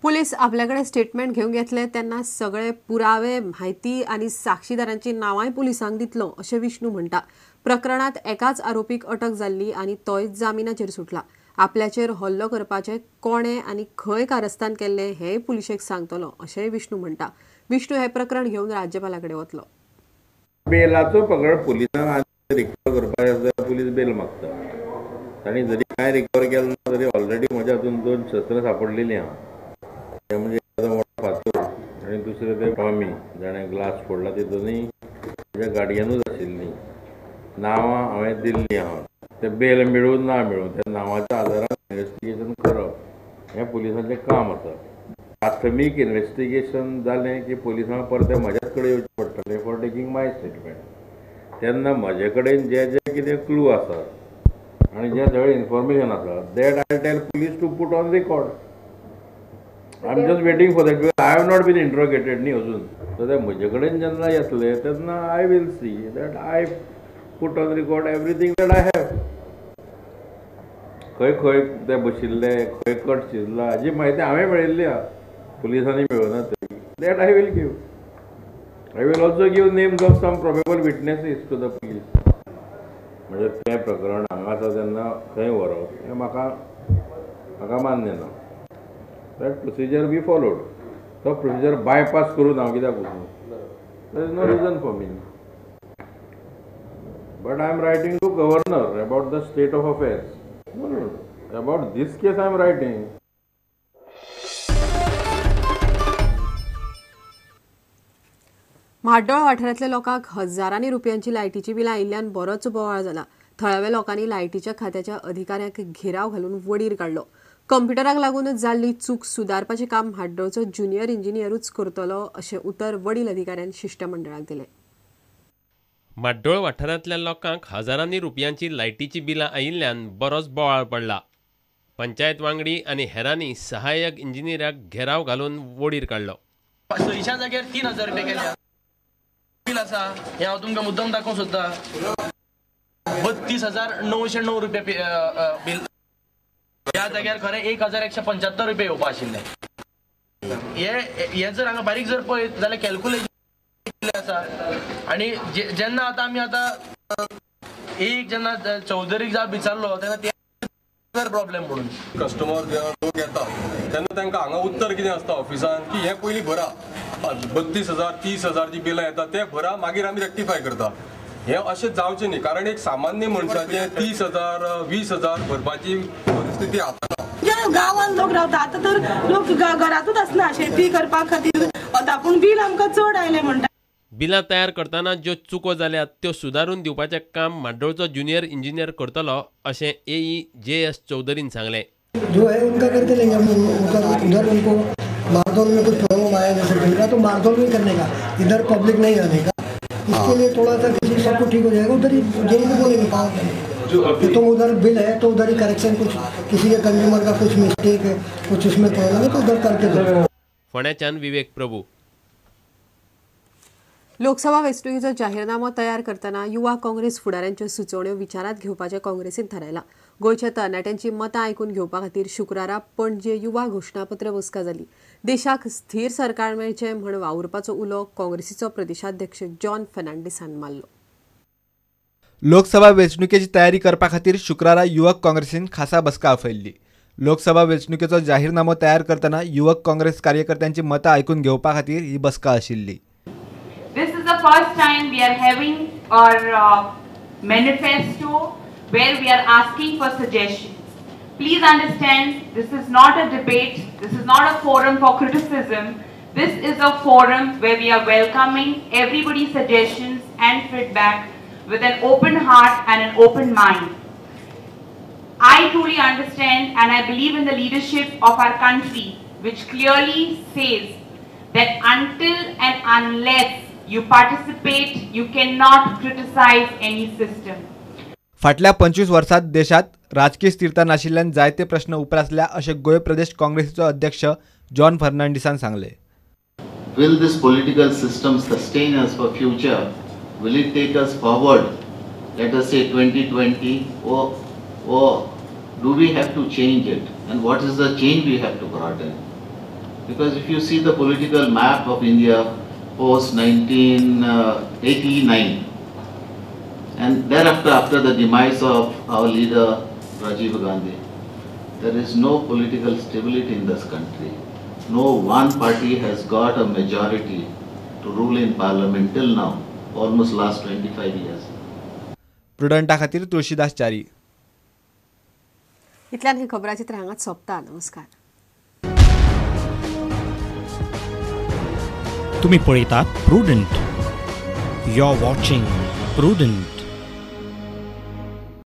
Police आपल्याकडे statement घेवंक येतले तेन्ना सगळे पुरावे, म्हायती आनी साक्षीदारांची नांवांय पुलिसांक दितलो अशें विष्णू म्हणटा. प्रकरणात एकाच आरोपीक अटक जाल्ली आनी तोय जामिनाचेर सुटला. आपल्याचेर हल्लो करपाचें कोणे आनी खंय कारस्थान केल्लें हेंय पुलिशेक सांगतलो अशेंय विष्णू म्हणटा. विष्णू हें प्रकरण घेवन राज्यपाला कडेन वतलो. बेलाचो प्रकरण पुलिसांक रिकवर करपाक आसा, पुलीस बेल मागता. तांणी जरी कांय रिकवर केलें ना तरी ऑलरेडी म्हज्या हातून 2 शस्त्रां सापडलेलीं आहा. ते म्हणजे मोठो फातोर आनी दुसरें ते टॉमी जाणें ग्लास फोडला, ती दोनूय म्हज्या गाडयेनूच आशिल्लीं. नांवां हांवें दिल्लीं आहा. ते बेल मेळूं ना मेळूं त्या नांवाच्या आदारान इन्वेस्टिगेशन करप हें पुलिसांचें काम आसा. प्राथमीक इन्वेस्टिगेशन जालें की पुलिसांक परतें म्हज्याच कडेन येवचें पडटलें फॉर टेकींग my statement. तेन्ना म्हजे कडेन जे जे कितें क्लू आसा आनी जें सगळें इन्फॉर्मेशन आसा that I tell police to put on record. I am just waiting for that because I have not been interrogated न्ही अजून. सो ते म्हजे कडेन जेन्ना येतले तेन्ना I will see that I put on record everything that I have. खंय खंय ते बशिल्ले, खंय कट शिजला हाजी म्हायती हांवें मेळिल्ली आहा, पुलिसांनी मेळना तरी. That I will give. I will also give names of some probable witnesses to the police. म्हणजे तें प्रकरण हांगा आसा तेन्ना थंय व्हरप हें म्हाका म्हाका मान्य ना. That procedure we followed. तो प्रोसिजर बायपास करून हांव कित्याक वचूं? There is no reason for me. But I am writing to governor about the state of affairs. No, no, about this case I am writing. Mardol वाठारांतल्या लोकांक हजारांनी रुपयांची लायटीची बिलां आयिल्ल्यान बरोच बोवाळ जाला. थळाव्या लोकांनी लायटीच्या खात्याच्या अधिकाऱ्यांक घेराव घालून वडीर काडलो. कंप्युटराक लागून जाल्ली चूक सुदारपाचें काम म्हाड्डोळचो ज्युनियर इंजिनियरूच करतलो अशें उतर वडील अधिकाऱ्यान शिश्टमंडळाक दिलें. म्हाड्डोळ वाठारांतल्या लोकांक हजारांनी रुपयांची लायटीची बिलां आयिल्ल्यान बरोच बोवाळ पडला. पंचायत वांगडी आनी हेरांनी सहाय्यक इंजिनियराक घेराव घालून वडीर काडलो. सयशा जाग्यार 3000 रुपया केल्या बील आसा, हें हांव तुमकां मुद्दम दाखोवंक सोदता. 32,909 रुपया बील. ह्या जाग्यार खरें 1,175 रुपया येवपा आशिल्ले. हे जर हांगा बारीक जर पळयत जाल्यार कॅल्क्युलेशन आसा. आनी जेन्ना आतां आमी आतां एक जेन्ना चौधरीक जाप विचारलो तेन्ना ते प्रॉब्लेम म्हणून कस्टमर जेन्ना लोक येता तेन्ना तांकां हांगा उत्तर कितें आसता ऑफिसान की हें पयलीं भरा, 32,000 30,000 जी बिलां येता ते भरा, मागीर आमी रेक्टिफाय करता. हें अशें जावचें न्ही, कारण एक सामान्य मनशाचें 30,000 20,000 भरपाची परिस्थिती आतां. गांवांत लोक रावता, आतां तर लोक घरांतूच आसना शेती करपा खातीर वता, पूण बील आमकां चड आयलें म्हणटा. बिलां तयार करतना ज्यो चुको जाल्यात त्यो सुदारून दिवपाचें काम म्हाड्डोळचो ज्युनियर इंजिनियर करतलो अशें एई जे एस चौधरीन सांगलें. जो है उनका करके लेंगे हम, उनका उधर उनको मारदोल में कुछ प्रॉब्लम आया जैसे बिल का तो मारदोल में करने का, इधर पब्लिक नहीं आने का. इसके लिए थोड़ा सा किसी सबको ठीक हो जाएगा. उधर ही जेई को बोलेंगे पावर करने, तुम उधर बिल है तो उधर ही करेक्शन, कुछ किसी के कंज्यूमर का कुछ मिस्टेक है, कुछ उसमें प्रॉब्लम है तो उधर करके दो. फोंड्याच्यान विवेक प्रभू. लोकसभा वेंचणुकेचो जाहीरनामो तयार करतना युवा काँग्रेस फुडाऱ्यांच्यो सुचोवण्यो विचारांत घेवपाचें काँग्रेसीन थारायलां. गोंयच्या तरणाट्यांची मतां आयकून घेवपा खातीर शुक्रारा पणजे युवा घोशणापत्र बसका जाली. देशाक स्थीर सरकार मेळचें म्हण वावुरपाचो उलो काँग्रेसीचो प्रदेशाध्यक्ष जॉन फर्नांडीसान मारलो. लोकसभा वेंचणुकेची तयारी करपा खातीर शुक्रारा युवक काँग्रेसीन खासा बसका आपयल्ली. लोकसभा वेंचणुकेचो जाहीरनामो तयार करतना युवक काँग्रेस कार्यकर्त्यांची मतां आयकून घेवपा खातीर ही बसका आशिल्ली. This is the first time we are having our manifesto where we are asking for suggestions. Please understand, this is not a debate, this is not a forum for criticism. This is a forum where we are welcoming everybody's suggestions and feedback with an open heart and an open mind. I truly understand and I believe in the leadership of our country, which clearly says that until and unless you participate, you cannot criticize any system. फाटल्या 25 वर्सात देशात राजकीय स्थिरता नाशिल्ल्यान जायते प्रश्न उप्रासल्या अशें गोंय प्रदेश काँग्रेसीचो अध्यक्ष जॉन फर्नांडीसान सांगलें. Will this political system sustain us for future? Will it take us forward? Let us say 2020, or do we have to change it? And what is the change we have to brought in? Because if you see the political map of India post 1989 and thereafter, after the demise of our leader Rajiv Gandhi, there is no political stability in this country. No one party has got a majority to rule in parliament till now, almost last 25 years. प्रुडंटा खातीर तुळशीदास च्यारी. इतल्यान ही खबराचित्र हांगाच सोंपता. नमस्कार. तुम्ही पळयतात Prudent. You are watching Prudent.